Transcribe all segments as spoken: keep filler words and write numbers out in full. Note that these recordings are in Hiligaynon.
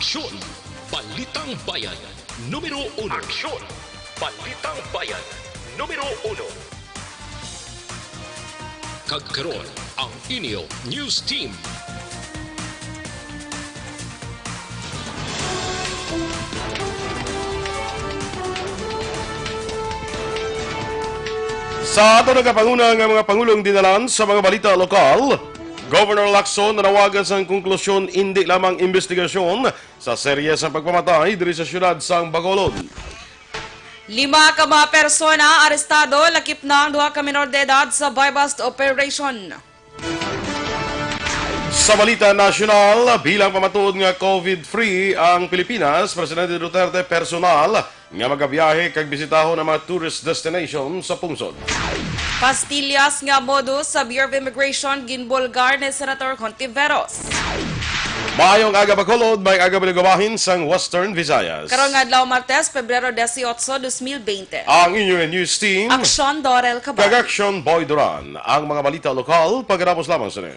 Aksyon! Balitang Bayan, numero uno. Aksyon! Balitang Bayan, numero uno. Kag karon, ang inyo news team. Sa ato nagapanguna nga mga pangulong dinalan sa mga balita lokal, Governor Lacson nanawagan sang konklusyon, indi lamang investigasyon sa serye sang pagpamatay diri sa siyudad sang Bacolod. Lima ka mga persona arestado, lakip na ang duha ka menor de edad sa buy-bust operation. Sa balita nasyonal, bilang pamatuod nga COVID-free ang Pilipinas, Presidente Duterte personal nga magabiyahe kag bisitahon ang mga tourist destination sa pungsod. Pastillas nga modus sa Bureau of Immigration ginbulgar ni Senator Hontiveros. Maayong aga, Bacolod, maayong aga, mga bahin sang Western Visayas. Karong adlaw, Martes, Pebrero dieciocho, dos mil veinte. Ang inyo news team, Aksyon Dorel Cabal. Kag Aksyon Boy Duran. Ang mga balita lokal, pagkatapos lamang sini.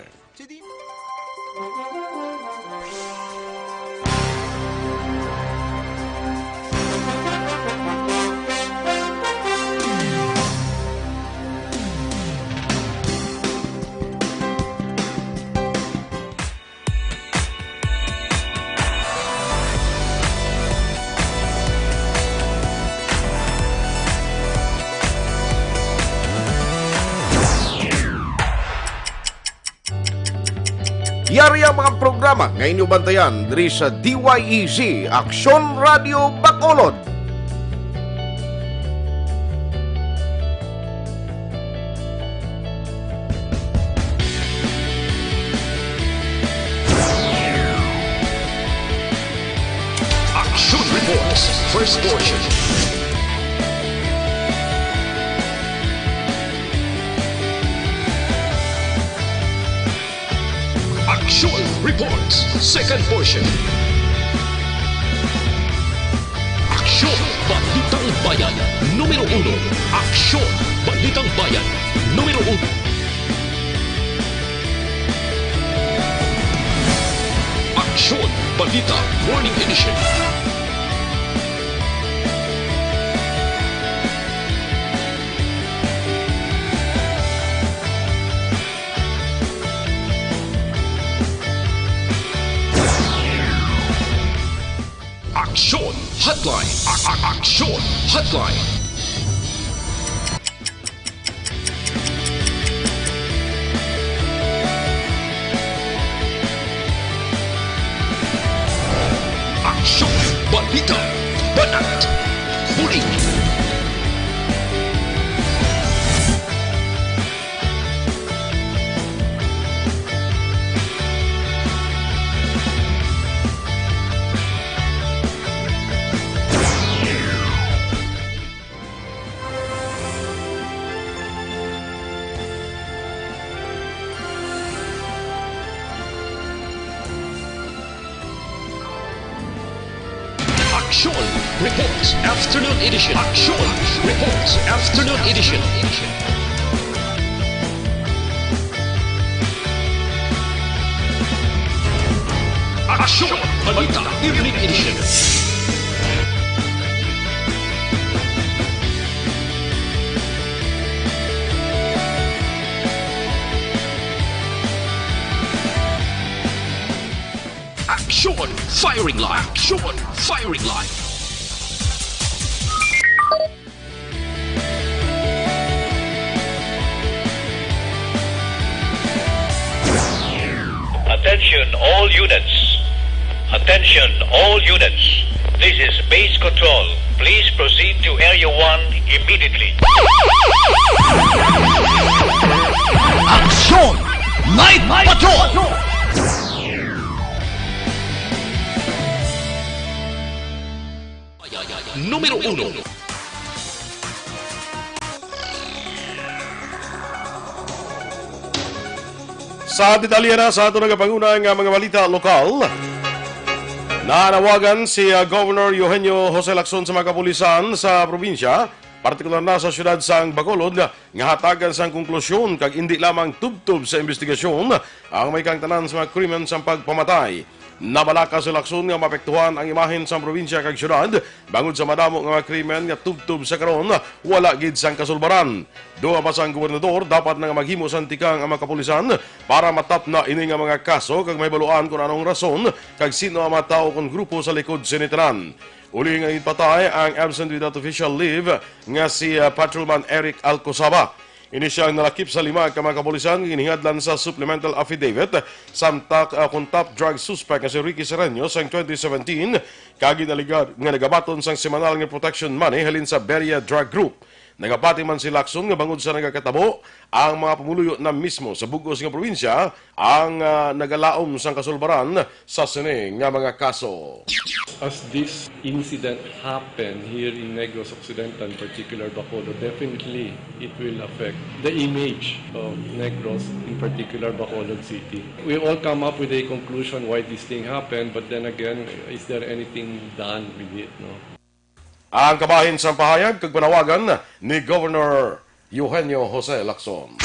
Yari ang mga programa nga inyo bantayan diri sa D Y E Z, Aksyon Radio Bacolod. Action Reports, first portion. Action Reports, second portion. Aksyon, Balitang Bayan, numero uno. Aksyon, Balitang Bayan, numero uno. Aksyon, Balita, Morning Edition. Aksyon Hotline. A-, a-, Aksyon Hotline. Aksyon, balita, banat, bulig. Aksyon Reports Afternoon Edition. Aksyon Reports Afternoon Edition. Aksyon Balita Evening Edition. Aksyon Firing Line. Aksyon Firing Line. Attention all units. Attention all units. This is base control. Please proceed to Area one immediately. Aksyon! Night Patrol! Numero uno. Sa detalye na sa ato nagapanguna nga mga balita lokal, nanawagan si, ah, Governor Eugenio Jose Lacson sa mga kapulisan sa probinsya, partikular na sa siyudad sang Bacolod, nga hatagan sang konklusyon kag indi lamang tubtob sa imbestigasyon ang may kaangtanan sa mga krimen sang pagpamatay. Nabalaka si Lacson nga maapektuhan ang imahen sang probinsya kag syudad bangod sa madamo nga mga krimen nga tubtob sa karon wala gid sang kasulbaran. Duha pa sang gobernador, dapat na nga maghimo sang tikang ang mga kapulisan para matapna ini nga mga kaso kag mahibaluan kon anong rason kag sino ang mga tawo kon grupo sa likod sini tanan. Uli nga ginpatay ang absent without official leave nga si, ah, Patrolman Eric Alcosaba. Ini sia ang nalakip sa lima ka mga kapulisan nga ginhingadlan sa supplemental affidavit sa top, ah, kon top drug suspect nga si Ricky Sereno sang twenty seventeen, kag ginaligar nga nagabaton sang semanal nga protection money halin sa Beria Drug Group. Nagapati man si Lacson nga bangod sa nagakatabo, ang mga pumuluyo na mismo sa bug-os nga probinsya ang, ah, nagalaom sang kasulbaran sa sini nga mga kaso. As this incident happened here in Negros Occidental, in particular Bacolod, definitely it will affect the image of Negros, in particular Bacolod City. We all come up with a conclusion why this thing happened, but then again, is there anything done with it? No? Ang kabahin sang pahayag kag panawagan ni Governor Eugenio Jose Lacson.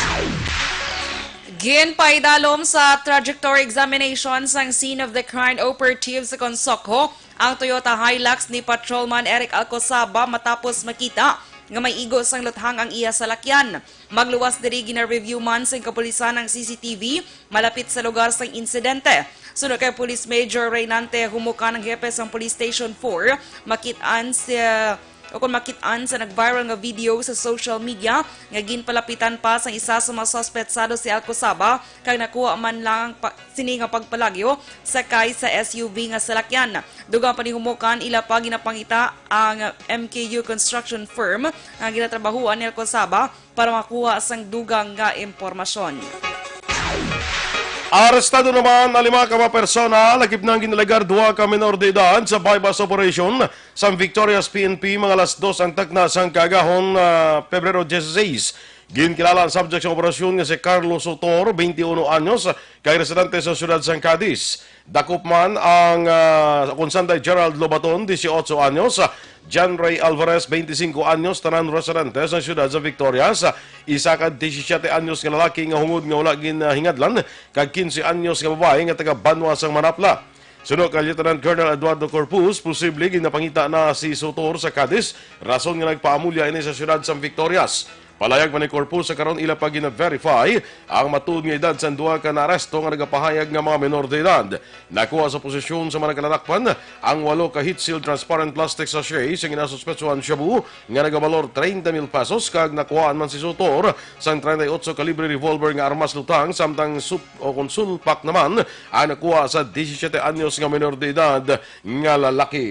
Ginpaidalom sa trajectory examination sang scene of the crime operative sa Consokho ang Toyota Hilux ni Patrolman Eric Alcosaba matapos makita nga may igo sang luthang ang iya salakyan. Magluwas diri, gina-review man sang kapulisan ang C C T V malapit sa lugar sang insidente. Suno kay Police Major Reynante Humukan, ang hepe sang Police Station four, makit-an sa o kung makit-an sa nag-viral nga video sa social media nga ginpalapitan pa sang isa sa mga suspetsado si Alcosaba kag nakuha man lang pa, sini nga pagpalagyo sakay sa S U V nga salakyan. Dugang pa ni Humukan, ila pa ginapangita ang M K U construction firm nga ginatrabahuan ni Alcosaba para makuha sang dugang nga impormasyon. Arestado naman ang lima ka mga persona, lakip na ang ginalegar duha ka menor de edad sa buy-bust operation sa Victorias P N P, mga alas dos ang takna sang kaagahon, ah, Pebrero dieciséis. Ginkilala ang subject sa operasyon nga si Carlos Sotor, twenty-uno anyos, kay residente sa siyudad sang Cadiz. Dakop man ang, ah, Consanday Gerald Lobaton, dieciocho anyos, John Ray Alvarez, twenty-cinco anyos, tanan residente sa siyudad sa Victorias, isa ka diecisiete anyos nga lalaki nga hungod nga wala ginhingadlan, kag quince anyos nga babayi nga taga Banwa sang Manapla. Suno kay Lieutenant Colonel Eduardo Corpus, posible ginapangita na si Sotor sa Cadiz, rason nga nagpaamulya ini sa siyudad sang Victorias. Palayag man ni Corpus, sa karon ila pa gina-verify ang matuod nga edad sang duha ka naaresto nga nagapahayag nga mga menor de edad. Nakuha sa posesyon sa mga nagkalalakpan ang walo ka heat-sealed transparent plastic sachet sa ginasuspetsuhan shabu nga nagabalor treinta mil pesos, kag nakuhaan man si Sotor sang treinta y ocho kalibre revolver nga armas luthang, samtang sup-, o kon sulpak naman ang nakuha sa diecisiete anyos nga menor de edad nga lalaki.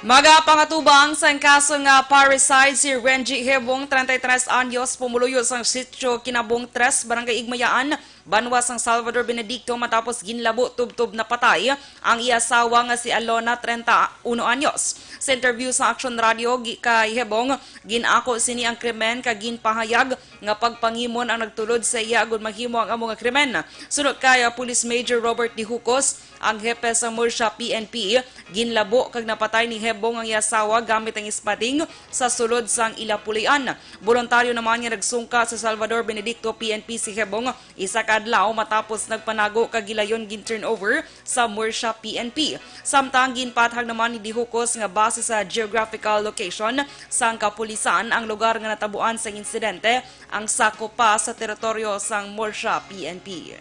Magapangatubang sang kaso nga parricide si Renji Hebong, treinta y tres anyos, pumuluyo sang Sitio Kinabong tres, Barangay Igmayaan, Banwa sang Salvador Benedicto, matapos ginlabo tubtob napatay ang iya asawa nga si Alona, treinta uno anyos. Sa interview sa Aksyon Radio, gi-, kay Hebong, gin-ako sini ang krimen kag ginpahayag nga pagpangimon ang nagtulod sa iya agud mahimo ang amo nga krimen. Suno kay, ah, Police Major Robert Dijucos, ang hepe sa Murcia P N P, ginlabo kag napatay ni Hebong ang iya asawa gamit ang ispading sa sulod sang ila pulian. Boluntaryo naman nga nagsungka sa Salvador Benedicto P N P si Hebong isa ka adlaw matapos nagpanago kag gilayon gin-turnover sa Murcia P N P. Samtang ginpathag naman ni Dijucos nga base sa geographical location sang kapulisan ang lugar nga natabuan sang insidente, ang sakop pa sa teritoryo sang Murcia P N P.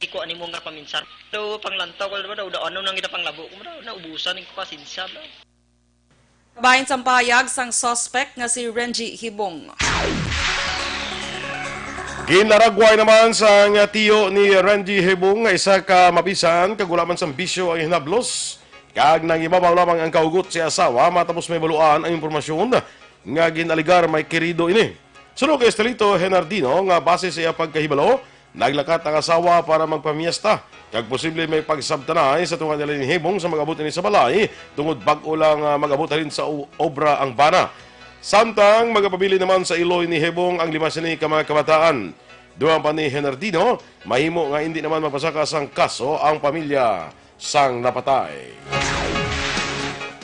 Iko ani mo nga paminsar. Daw panglantaw ko daw, daw ano nang kita panglabo ko daw, naubusan ko pasensya daw. Kabahin sang pahayag sang suspect nga si Renji Hibong. Ginlaragway naman sang tiyo ni Renji Hibong nga isa ka mabisan kag wala man sang bisyo ang hinablos, kag nangibabaw lamang ang kaugot sa asawa matapos mahibaluan ang impormasyon nga gin-alegar may kirido ini. Suno kay Estelito Henardino nga base sa iya pagkahibalo, naglakat ang asawa para magpamiesta, kag posible may pagsabtanay sa tunga nila ni Hibong sa mag-abot ini sa balay, tungod bag-o lang, ah, mag-abot halin sa u-, obra ang bana. Samtang magapabilin naman sa iloy ni Hibong ang lima sini ka mga kabataan. Dugang pa ni Henardino, mahimo nga indi naman mapasaka sang kaso ang pamilya sang napatay.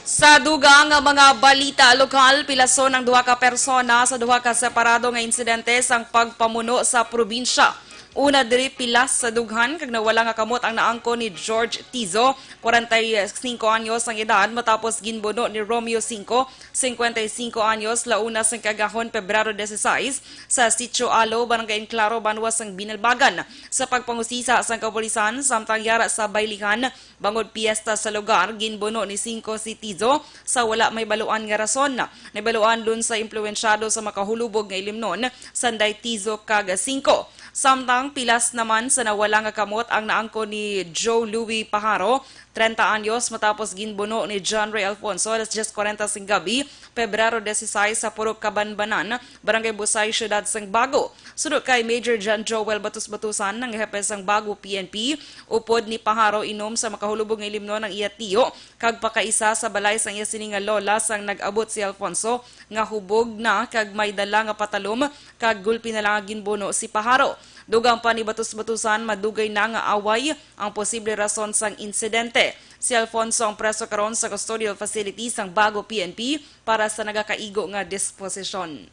Sa dugang nga mga balita lokal, pilason ang duha ka persona sa duha ka separado nga insidente sang pagpamuno sa probinsya. Una diri pilas sa dughan kag nawala nga kamot ang naangkon ni George Tizo, kwarenta y singko anyos ang edad, matapos ginbuno ni Romeo Cinco, singkwenta y singko anyos, launa sang kagahon, Pebrero dieciséis, sa Sitio Alo, Barangay Enclaro, banwa sang Binalbagan. Sa pagpangusisa sang kapulisan, samtang yara sa baylihan bangod piyesta sa lugar, ginbuno ni Cinco si Tizo sa wala may baluan nga rason. Nabaluan Lunsay impluwensyado sa makahulubog nga ilimnon, Sanday Tizo kag Cinco. Samtang pilas naman sa nawala nga kamot ang naangkon ni Joe Louis Paharo, treinta anyos, matapos ginbuno ni John Ray Alfonso alas diez cuarenta sing gabi, Pebrero dieciséis, sa Purok Kabanbanan, Barangay Busay, Siyudad sang Bago. Suno kay Major John Joel Batus-Batusan, ang hepe sang Bago P N P, upod ni Paharo inom sa makahulubog nga ilimnon ang iya tiyo, kag pakaisa sa balay sang iya sini nga lola sang nag-abot si Alfonso nga hubog na kag may dala nga patalom, kag gulpi na lang nga ginbuno si Paharo. Dugang pa ni Batus-Batusan, madugay na nga away ang posible rason sang insidente. Si Alfonso ang preso karon sa custodial facility sang Bago P N P para sa nagakaigo nga disposisyon.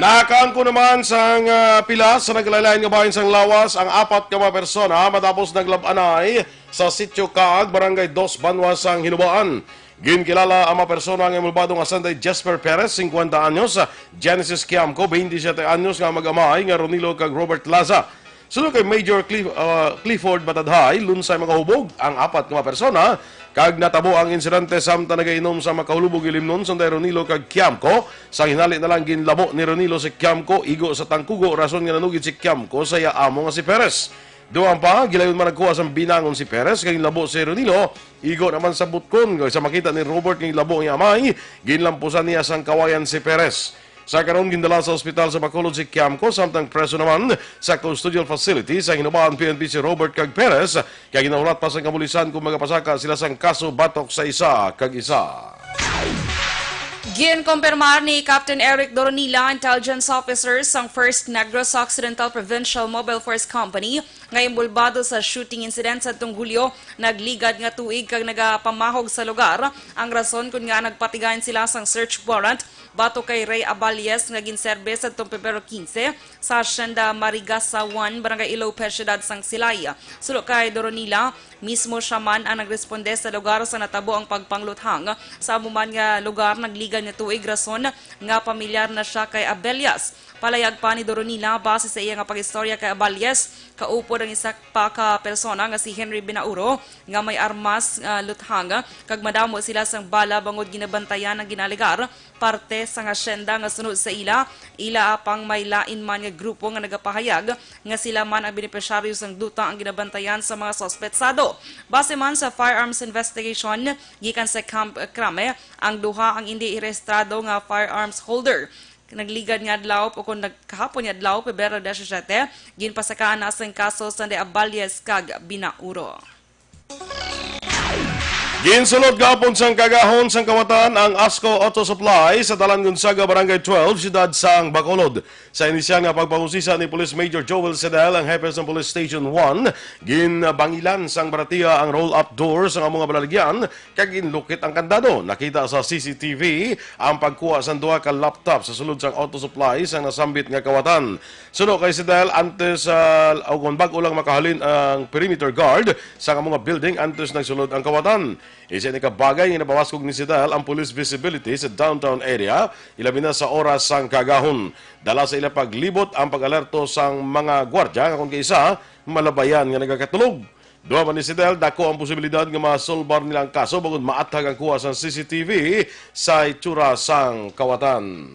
Nakaangkon naman sang, ah, pila sa naglain-lain nga bahin sang lawas ang apat ka mga persona matapos naglab-anay sa Sitio Kaag, Barangay Dos, banwa sang Hinubaan. Ginkilala ang mga persona nga inbolbado nga Sanday Jesper Perez, singkwenta anyos, Genesis Kiamco, bente siyete anyos, nga mag-amay nga Ronilo kag Robert Laza. Suno kay Major Cliff-, ah, Clifford Matadhay, lunsay makahubog ang apat nga mga persona, kag natabo ang insidente samtang nagainom sa makahulubog nga ilimnon, Sanday Ronilo kag Kiamco. Sa hinali na lang, ginlabo ni Ronilo si Kiamco igo sa tangkugo, rason nga nanugid si Kiamco sa iya amo nga si Perez. Dugang pa, gilayon man nagkuha sang binangon si Perez kag ginlabo si Ronilo. Igo naman sa butkon, kag sa makita ni Robert nga ginlabo ang iya amay, ginlampusan niya sang kawayan si Perez. Sa karon, gindala sa ospital sa Bacolod si Kiamco, samtang preso naman sa custodial facility sa Hinubaan P N P si Robert kag Perez, kay ginahulat pa sang kapulisan kung magapasaka sila sang kaso batok sa isa kag isa. Ginkumpirmar ni Captain Eric Doronila, intelligence officer sang First Negros Occidental Provincial Mobile Force Company, nga inbolbado sa shooting incident sadtong Hulyo, nagligad nga tuig kag nagapamahog sa lugar. Ang rason kon ngaa nagpatigayon sila sang search warrant batok kay Ray Aballes nga ginserbe sadtong Pebrero quince sa Hacienda Marigasa one, Barangay Ilope, Siyudad sang Silay. Suno kay Doronila, mismo sia man ang nagresponde sa lugar sa natabo ang pagpangluthang. Sa amo man nga lugar, nagligad nga tuig, rason nga pamilyar na sia kay Abellas. Palayag pa ni Doronila, base sa iya nga pag-istorya kay Aballes, kaupod ang isa pa ka persona nga si Henry Binauro nga may armas nga luthang, kag madamo sila sang bala bangod ginabantayan ang ginaalegar parte sang hacienda nga sunod sa ila. Ila apang may lain man nga grupo nga nagapahayag nga sila man ang benepisyaryo sang duta ang ginabantayan sa mga suspetsado. Base man sa firearms investigation gikan sa Camp Crame, ang duha ang indi rehistrado nga firearms holder. Nagligad nga adlaw, o kon nag-, kahapon nga adlaw, Pebrero disisiete, ginpasakaan na sang kaso Sanday Aballes kag Binauro. Ginsulod gahapon sang kagahon sang kawatan ang Asco Auto Supply sa Dalan Gonzaga, Barangay twelve, Siyudad sang Bacolod. Sa inisyal nga pagpangusisa ni Police Major Joel Sedel, ang hepe sang Police Station one, ginbangilan sang baratiya ang roll-up door sa amo nga baligyan kag ginlukit ang kandado. Nakita sa C C T V ang pagkuha sang duha ka laptop sa sulod sang auto supply sang nasambit nga kawatan. Suno kay Sedel, antes, ah, o kon bag-o lang makahalin ang perimeter guard sa amo nga building, antes nagsulod ang kawatan. Isa ini ka bagay nga napabaskog ni Sedel ang police visibility sa downtown area, ilabi na sa oras sang kagahon. Dala sa ila paglibot ang pag-alerto sang mga gwardya nga kon kaisa malabayan nga nagakatulog. Duha man ni Sedel, dako ang posibilidad nga masolbar nila ang kaso bangod maathag ang kuha sang C C T V sa itsura sang kawatan.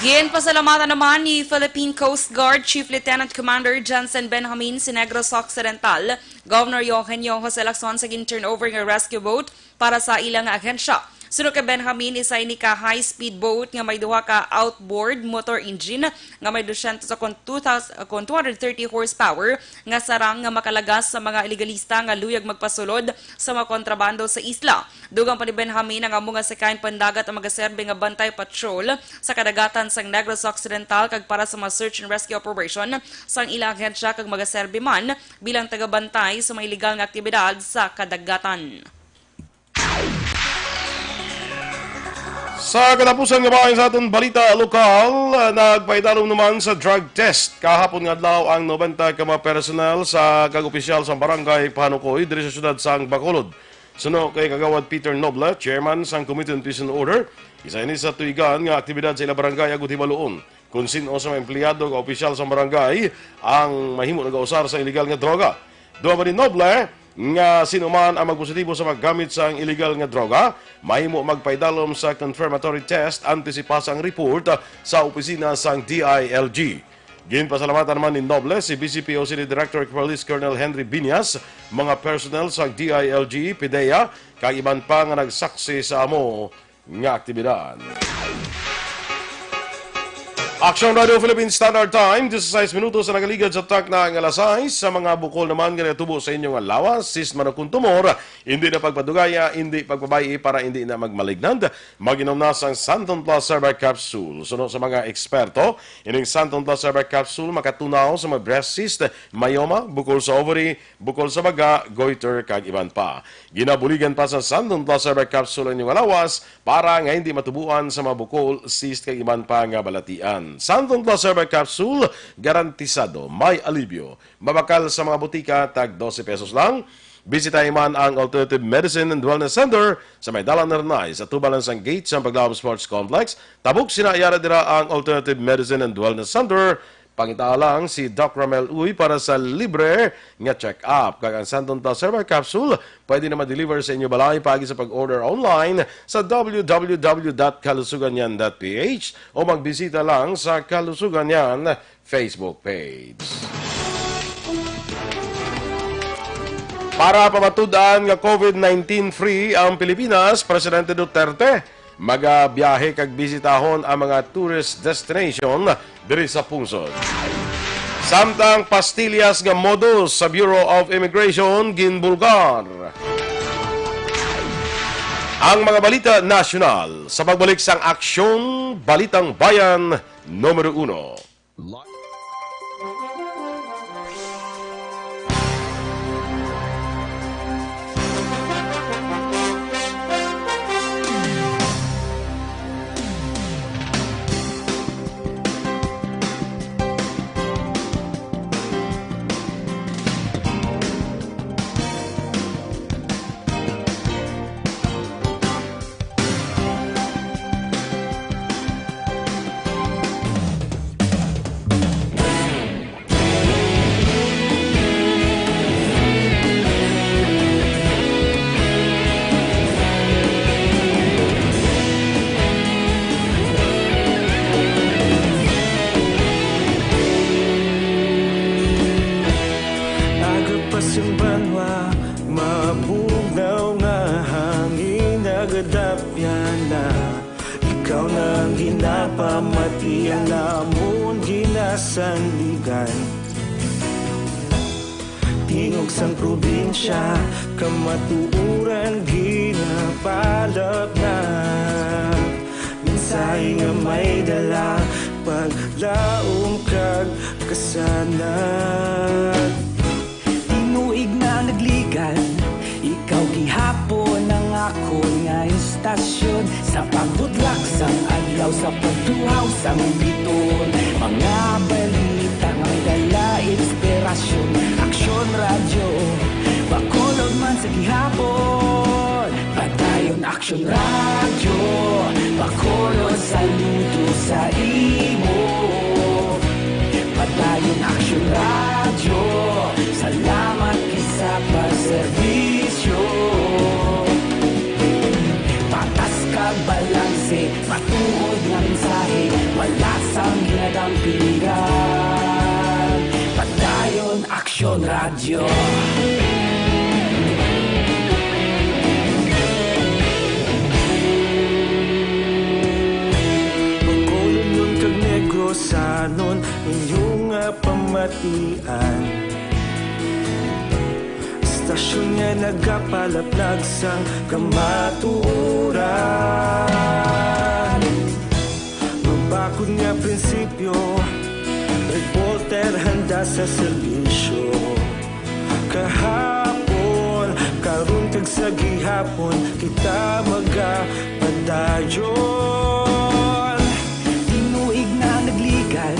Ginpasalamatan naman ni Philippine Coast Guard Chief Lieutenant Commander Jensen Benjamin si Negros Occidental, Governor Eugenio Jose Lacson sa gin-turnover nga rescue boat para sa ila nga ahensya. Suno kay Benjamin, isa ini ka high-speed boat nga may duha ka outboard motor engine nga may dosyentos o kon two thousand, o kon two hundred thirty horsepower nga sarang nga makalagas sa mga ilegalista nga luyag magpasulod sa mga kontrabando sa isla. Dugang pa ni Benjamin, ang amo nga sakayan pandagat ang magaserbi nga bantay patrol sa kadagatan sang Negros Occidental kag para sa mga search and rescue operation sang ila ahensya, kag magaserbi man bilang tagabantay sa mga iligal nga aktibidad sa kadagatan. Sa katapusan nga bahin sa aton balita lokal, nagpaidalom naman sa drug test kahapon nga adlaw ang nobenta ka mga personnel sa kag opisyal sa barangay Panukoy diri sa siyudad sang Bacolod. Suno kay Kagawad Peter Noble, chairman sang Committee on Peace and Order, isa ini sa tuigan nga aktibidad sa ila barangay agud hibaluon kon sin-o sa mga empleyado nga opisyal sa barangay ang mahimo nagausar sa iligal nga droga. Duha man ni Noble nga sino man ang magpositibo sa paggamit sang iligal nga droga, mahimo magpaidalom sa confirmatory test antes ipasa ang report sa opisina sang D I L G. Ginpasalamatan man ni Noble si V C P O City Director Police Colonel Henry Binyas, mga personnel sang D I L G, PDEA, kag iban pa nga nagsaksi sa amo nga aktibidad. Aksyon Radio Philippine Standard Time, disisais minutos ang nagaligad sa takna nga alas sais. Sa mga bukol naman nga natubo sa inyo nga lawas, cyst man o kon tumor, hindi na pagpadugaya, hindi pagpabay-i para hindi na magmalignant. Mag-inom na sang Santon Plus Herbal Capsule. Suno sa mga eksperto, ining Santon Plus Herbal Capsule makatunaw sa mga breast cyst, myoma, bukol sa ovary, bukol sa baga, goiter, kag iban pa. Ginabuligan pa sa Santon Plus Herbal Capsule ang inyong lawas para nga hindi matubuan sa mga bukol, cyst, kag iban pa nga balatian. Santon Plus Herbal Capsule, garantisado may alibyo. Mabakal sa mga butika, tag dose pesos lang. Bisitahi man ang Alternative Medicine and Wellness Center sa may Dalan Arnay, sa tubalan sang gate sang Paglaom Sports Complex. Tabok sina, yara dira ang Alternative Medicine and Wellness Center. Pangita lang si Doc Ramel Uy para sa libre nga check-up. Kag ang Santon Plus Herbal Capsule pwede na ma-deliver sa inyo balay paagi sa pag-order online sa w w w dot kalusugan yan dot p h o magbisita lang sa Kalusugan Yan Facebook page. Para pamatud-an nga covid nineteen free ang Pilipinas, Presidente Duterte magabiyahe kag bisitahon ang mga tourist destination diri sa pungsod. Samtang pastillas nga modus sa Bureau of Immigration ginbulgar. Ang mga balita nasyonal sa pagbalik sang Aksyon Balitang Bayan numero uno. Aga pa sing banwa, mabugnaw nga hangin nagadapyan na. Ikaw na ang ginapamati, ang amon ginasandigan. Tingog sang probinsya, kamatuoran ginapalapnag. Mensahe nga may dala, paglaom kag kasanag. Tinuig na nagligan, ikaw gihapon ang akon nga istasyon. Sa pagbutlak sang adlaw, sa pagtuhaw sang biton, mga balita nga may dala inspirasyon. Aksyon Radyo, Bacolod man sa gihapon. Padayon Aksyon Radyo, Bacolod, saludo sa imo. Padayon Aksyon Radyo, salamat gid sa pagserbisyo. Patas kag balanse, matuod nga mensahe, wala sang ginadampingan. Padayon Aksyon Radyo. Bacolodnon kag Negrosanon, inyo nga pamatian. Istasyon nga nagapalaplag sang kamatuoran. Mabakod nga prinsipyo, reporter handa sa serbisyo. Kahapon, karon, kag Sa gihapon kita magapadayon. Tinuig na nagligan,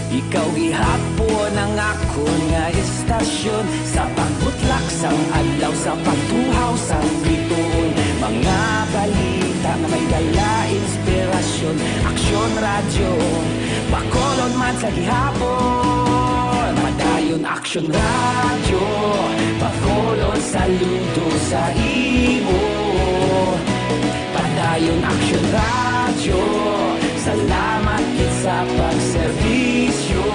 ikaw gihapon ang akon nga istasyon. Sa pagbutlak sang adlaw, sa pagtuhaw sang bituon, mga balita nga may dala inspirasyon. Aksyon Radyo, Bacolod man sa gihapon. Padayon Aksyon Radyo, Bacolod, saludo sa imo. Padayon Aksyon Radyo, salamat gid sa pagserbisyo.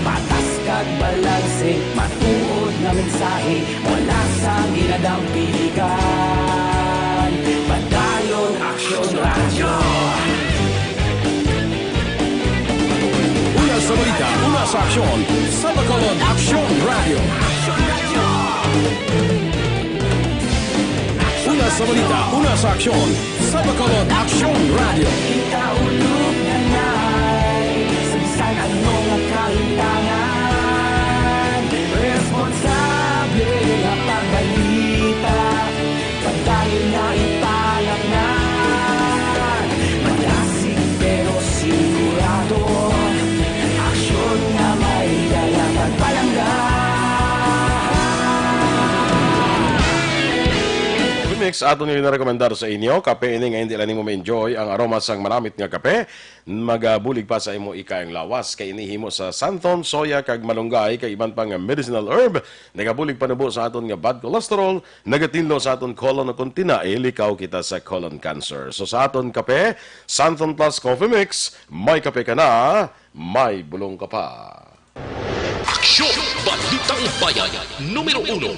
Patas kag balanse, matuod nga mensahe, wala sang ginadampiligan. Padayon Aksyon Radyo. Una sa balita, una sa aksyon, sa Bacolod Aksyon Radyo. Una sa balita, una sa aksyon, sa Bacolod Aksyon Radyo. Kita ulog na nay, sa bisan ano nga kahintangan, responsable nga pagbalita. Padayon nga ipanamnan, malasig pero sigurado. Aksyon nga may dala kag palangga. Coffee Mix aton nga ginarekomendar sa inyo. Kape ini nga hindi lang nimo ma-enjoy ang aroma sang malamit nga kape. Magabulig pa sa imo ikayang lawas kay ini himo sa santon, soya, kag malunggay, kag iban pa nga medicinal herb. Nagabulig panubo sa aton nga bad cholesterol, nagatinlo sa aton colon, o kon tinae, likaw kita sa colon cancer. So sa aton kape, Santon Plus Coffee Mix, may kape ka na, may bulong ka pa. Aksyon! Balitang Bayan, numero uno.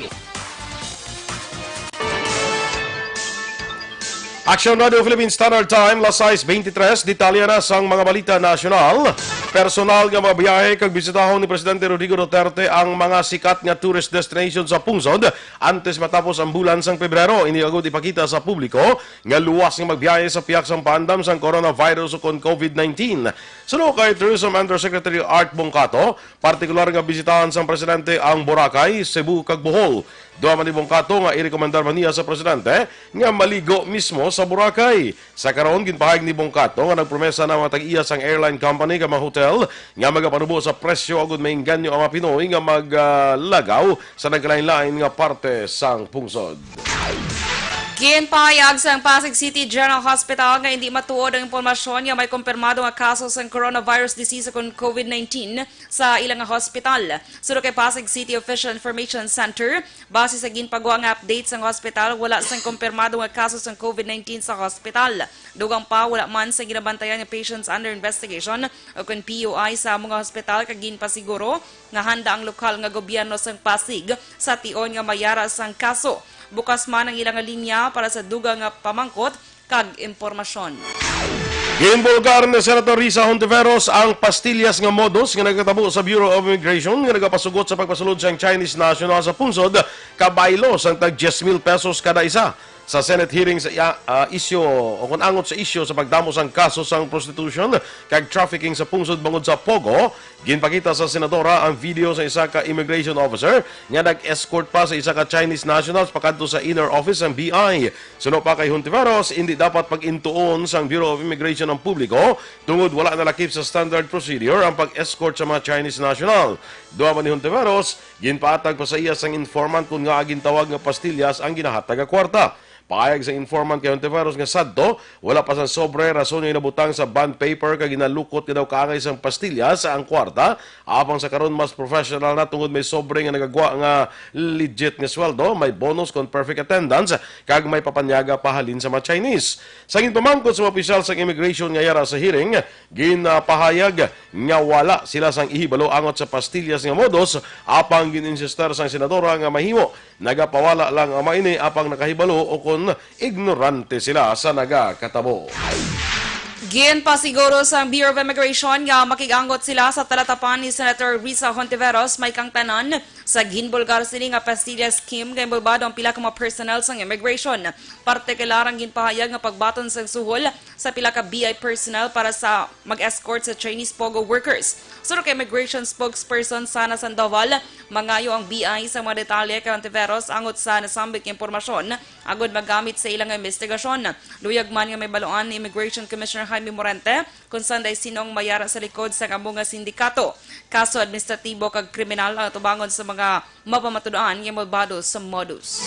Aksyon Radio Philippine Standard Time, las sais beintitrés. Detalye na sang mga balita nasyonal. Personal nga mga biyahe kag bisitahon ni Presidente Rodrigo Duterte ang mga sikat nga tourist destination sa pungsod antes matapos ang bulan sang Pebrero. Ini agud ipakita sa publiko nga luwas nga magbiyahe sa pihak sang paandam sang coronavirus ukon COVID nineteen. Suno kay Tourism Undersecretary Art Bongkato, partikular nga bisitahan sang presidente ang Boracay, Cebu, kag Bohol. Duha man ni Bongkato nga irekomendar man niya sa presidente nga maligo mismo sa Boracay. Sa karon, ginpahayag ni Bongkato nga nagpromesa na mga tag-iya sang airline company kag mga hotel nga magapanubo sa presyo agud maengganyo ang mga Pinoy nga maglagaw sa nagkalain-lain nga parte sang pungsod. Ginpahayag sang Pasig City General Hospital nga indi matuod ang impormasyon nga may kumpirmado nga kaso sang coronavirus disease ukon COVID nineteen sa ila nga hospital. Suno kay Pasig City Official Information Center, base sa ginpagwa nga update sang hospital, wala sang kumpirmado nga kaso sang COVID nineteen sa hospital. Dugang pa, wala man sang ginabantayan nga patients under investigation ukon P U I sa amo nga hospital, kag ginpasiguro nga handa ang lokal nga gobyerno sang Pasig sa tion nga mayara sang kaso. Bukas man ang ila nga linya para sa dugang nga pamangkot kag impormasyon. Ginbulgar ni Senator Risa Hontiveros ang pastillas nga modus nga nagkatabo sa Bureau of Immigration nga nagapasugot sa pagpasulod sang Chinese national sa pungsod kabaylo sang tag diyes mil pesos kada isa. Sa Senate hearing sa iya, ah, isyu o kon angot sa isyu sa pagdamo sang kaso sang prostitution kag trafficking sa pungsod bangod sa POGO, ginpakita sa senadora ang video sa isa ka immigration officer nga nag-escort pa sa isa ka Chinese nationals pakadto sa inner office sang B I. Suno pa kay Hontiveros, indi dapat pag-intuon sang Bureau of Immigration ang publiko tungod wala nalakip sa standard procedure ang pag-escort sa mga Chinese national. Duha man ni Hontiveros, ginpaatag pa sa iya sang informant kon ngaa gintawag nga pastillas ang ginahatag nga kwarta. Pahayag sa informant kay Hontiveros nga sadto, wala pa sang sobre rason nga ginabutang sa bond paper kag ginalukot nga daw kaangay sang pastillas ang kwarta. Apang sa karon, mas professional na tungod may sobre nga nagagwa nga legit nga sweldo, may bonus kon perfect attendance, kag may papanyaga pa halin sa mga Chinese. Sa ginpamangkot sa mga opisyal sang immigration nga yara sa hearing, ginapahayag nga wala sila sang ihibalo angot sa pastillas nga modus, apang gin-insistir sang senadora nga mahimo nagapawala lang ang mga ini apang nakahibalo o kon ignorante sila sa nagakatabo. Ginpasiguro sang Bureau of Immigration nga makig-angot sila sa talatapan ni Senator Risa Hontiveros, may kang tanan sa ginbulgar sini nga pastilla scheme nga inbolbado ang pila ka mga personnel sang immigration. Partikular ang ginpahayag nga pagbaton sang suhol sa pila ka B I personnel para sa mag-escort sa Chinese POGO workers. Suno kay immigration spokesperson Sana Sandoval, mangayo ang B I sa mga detalye kay Hontiveros angot sa nasambit nga impormasyon agod magamit sa ilang investigasyon. Luyag man nga may baluan ni Immigration Commissioner Jaime Morante kung sanday sino ang may yara sa likod sang amo nga sindikato. Kaso administratibo kag kriminal ang atubangon sa mga mapamatud-an nga inbolbado sa modus.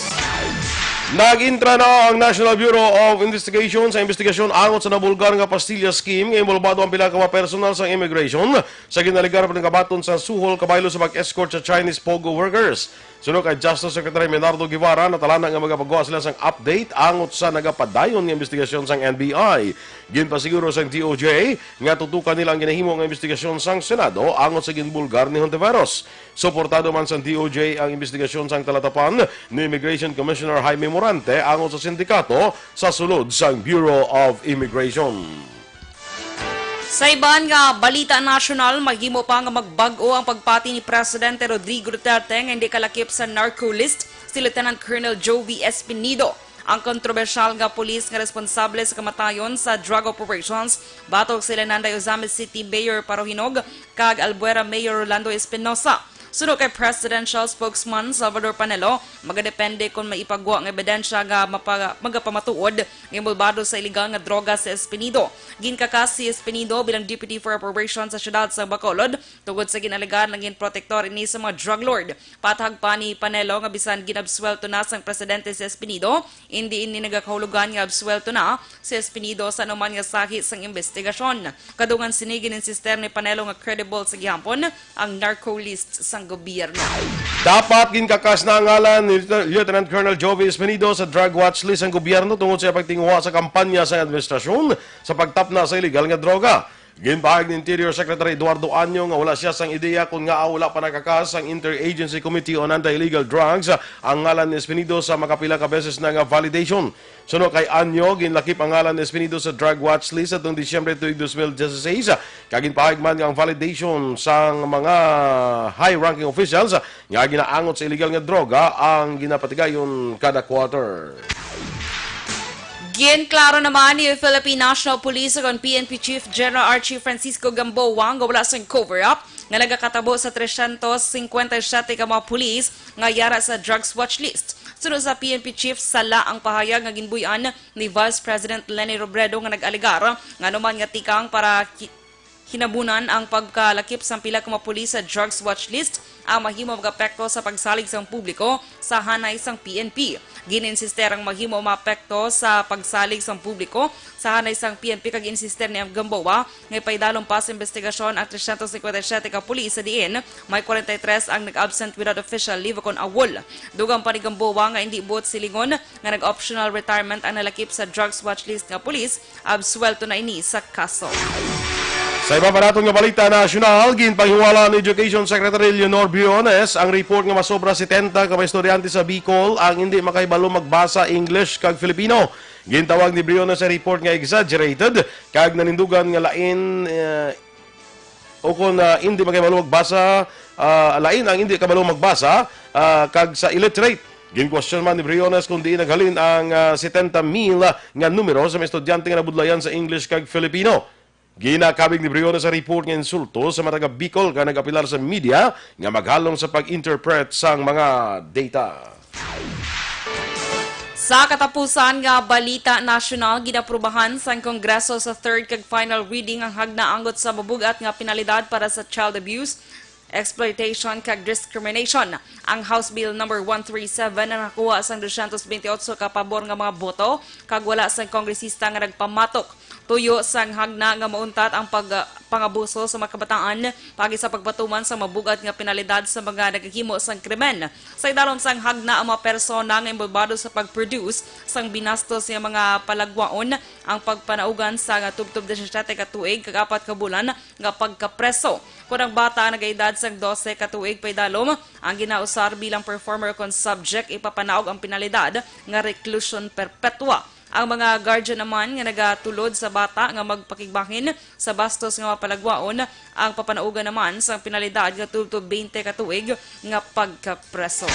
Nag-intra na ang National Bureau of Investigation sa investigasyon angot sa nabulgar nga pastilla scheme nga inbolbado ang pila ka mga personal sa immigration sa ginalegar nga pagbaton sa suhol kabaylo sa pag-escort sa Chinese POGO workers. Suno kay Justice Secretary Menardo Guevara, natalana nga magapagawa sila sang update angot sa nagapadayon nga investigasyon sang N B I. Ginpasiguro sang D O J nga tutukan nila ang ginahimo nga investigasyon sang Senado angot sa ginbulgar ni Hontiveros. Suportado man sang D O J ang investigasyon sang talatapan ni Immigration Commissioner Jaime Morante angot sa sindikato sa sulod sang Bureau of Immigration. Sa iban nga balita nasyonal, mahimo pa nga magbag-o ang pagpati ni Presidente Rodrigo Duterte nga hindi kalakip sa narco list si Lieutenant Colonel Jovie Espinido, ang kontrobersyal nga pulis nga responsable sa kamatayon sa drug operations batok sila Nanday Ozamiz City Mayor Paro Hinog kag Albuera Mayor Rolando Espinosa. Suno kay Presidential Spokesman Salvador Panelo, magadepende kon may ipagwa nga ebidensya nga mapa-, magapamatuod nga inbolbado sa iligal nga droga si Espinido. Ginkakas si Espinido bilang Deputy for Operation sa siyudad sa Bacolod tungod sa ginalegar nga ginprotektor ini sa mga drug lord. Patahag pa ni Panelo nga bisan ginabsuwelto na sang presidente si Espinido, indi ini nagakahulugan nga absuwelto na si Espinido sa anuman nga sahi sang investigasyon. Kadungan sini, gin-insister ni Panelo nga credible sa gihapon ang narco list sang gobyerno. Dapat ginkakas na ang ngalan ni Lieutenant Colonel Jovie Espinido sa drug watch list sang gobyerno tungod sa pagtinguha sa kampanya sa administrasyon sa pagtapna sa iligal nga droga. Ginpahayag ni Interior Secretary Eduardo Año nga wala siya sang ideya kon ngaa wala pa nakakas ang Interagency Committee on Anti-Illegal Drugs ang ngalan ni Espinido sa makapila ka beses na nga validation. Suno kay Año, ginlakip ang ngalan ni Espinido sa drug watch list atong Disyembre tuig dos mil dieciséis, kag ginpahayag man nga ang validation sang mga high-ranking officials nga ginaangot sa iligal nga droga ang ginapatigayon kada quarter. Ginklaro naman ni Philippine National Police o kon P N P Chief General Archie Francisco Gamboa nga wala sing cover-up nga nagakatabo sa tresyentos singkwenta y siyete ka mga pulis nga yara sa drugs watch list. Suno sa P N P chief, sala ang pahayag nga ginbuy-an ni Vice President Leni Robredo nga nag-alegar nga anuman nga tikang para ki-, hinabunan ang pagkalakip sang pila ka mga pulis sa drugs watch list ang mahimo mag-apekto sa pagsalig sang publiko sa hanay sang P N P. Gin-insister ang mahimo maapekto sa pagsalig sang publiko sa hanay sang P N P kag insister ni Gamboa nga ipaidalom pa sa investigasyon ang tresyentos singkwenta y siyete ka pulis sa diin may kwarenta y tres ang nag-absent without official leave o kon awol. Dugang pa ni Gamboa nga indi buot silingon nga nag-optional retirement ang nalakip sa drugs watch list nga pulis, absuwelto na ini sa kaso. Sa iba pa naton nga balita nasyonal, ginpanghiwala ni Education Secretary Leonor Briones ang report nga masobra setenta ka mga estudyante sa Bicol ang indi makahibalo magbasa English kag Filipino. Gintawag ni Briones ang report nga exaggerated kag nanindugan nga lain, eh, o kon, ah, indi makahibalo magbasa, ah, lain ang indi kabalo magbasa, ah, kag sa illiterate. Ginkwestiyon man ni Briones kung diin naghalin ang, ah, setenta mil nga numero sa mga estudyante nga nabudlayan sa English kag Filipino. Ginakabig ni Briones sa report nga insulto sa mga taga Bicol nga nag-apilar sa media nga maghalong sa pag-interpret sang mga data. Sa katapusan nga balita nasyonal, ginaprubahan sang Kongreso sa third kag final reading ang hagna angot sa mabug-at nga penalidad para sa child abuse, exploitation, kag discrimination. Ang House Bill number one three seven ang nakuha sang dosyentos bente otso ka pabor nga mga boto kag wala sang kongresista nga nagpamatok. Tuyo sang hagna nga mauntat ang pag-, pangabuso sa mga kabataan, paagi sa pagpatuman sa mabug-at nga penalidad sa mga nagahimo sang krimen. Sa idalom sang hagna, ang mga persona nga inbolbado sa pag-produce sang binastos nga mga palagwaon ang pagpanaugan sa nga tubtob disisiete ka tuig kag apat ka bulan nga pagkapreso. Kon ang bata ang nagaedad sang dose ka tuig paidalom, ang ginausar bilang performer kon subject, ipapanaog ang penalidad nga reclusion perpetua. Ang mga guardian naman nga nagatulod sa bata nga magpakigbahin sa bastos nga mapalagwaon ang papanaugan naman sang penalidad nga tubtob twenty ka tuig nga pagkapreso.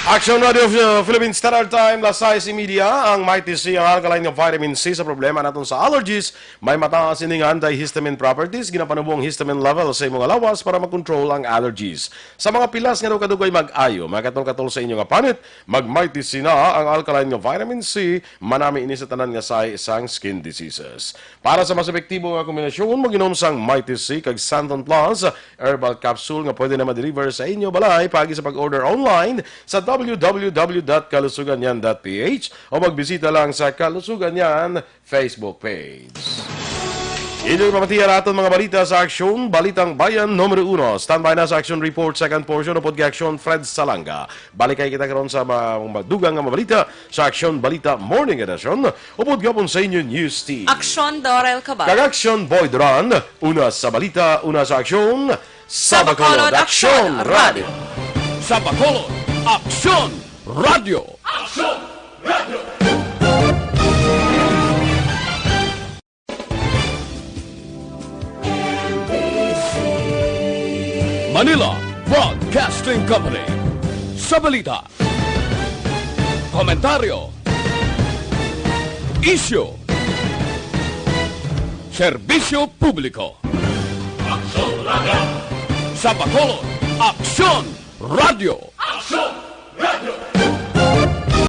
Action Radio uh, Philippine Standard Time, las sais y media. Ang Mighty C, ang alkaline nga vitamin C sa problema naton sa allergies. May mataas ining antihistamine properties, ginapanubo ang histamine level sa imong lawas para makontrol ang allergies. Sa mga pilas nga daw kadugay mag-ayo, makatol-katol sa inyo nga panit, mag-Mighty C na ang alkaline nga vitamin C. Manami ini sa tanan nga sahi sang skin diseases. Para sa mas epektibo nga kombinasyon, mag-inom sang Mighty C kag Santon Plus Herbal Capsule nga pwede na ma-deliver sa inyo balay paagi sa pag-order online sa w w w dot kalusuganyan dot p h o magbisita lang sa Kalusugan Yan Facebook page. Inyong pamatiya ra aton mga balita sa Aksyon, Balitang Bayan numero uno. Standby na sa Aksyon Report, second portion, upod kay Aksyon Fred Salanga. Balikay kita karon sa mga madugang nga mga balita sa Aksyon Balita Morning Edition. Upod gapon sa inyo News Team. Aksyon Dorel Cabal. Kag Aksyon Boy Duran. Una sa balita, una sa aksyon. Sa Bacolod, Aksyon Radio. Sa Bacolod, Aksyon Radio. Manila Broadcasting Company. Sa balita, komentaryo, isyu, serbisyo publiko. Aksyon Radio. Sa Bacolod, Aksyon Radio. Aksyon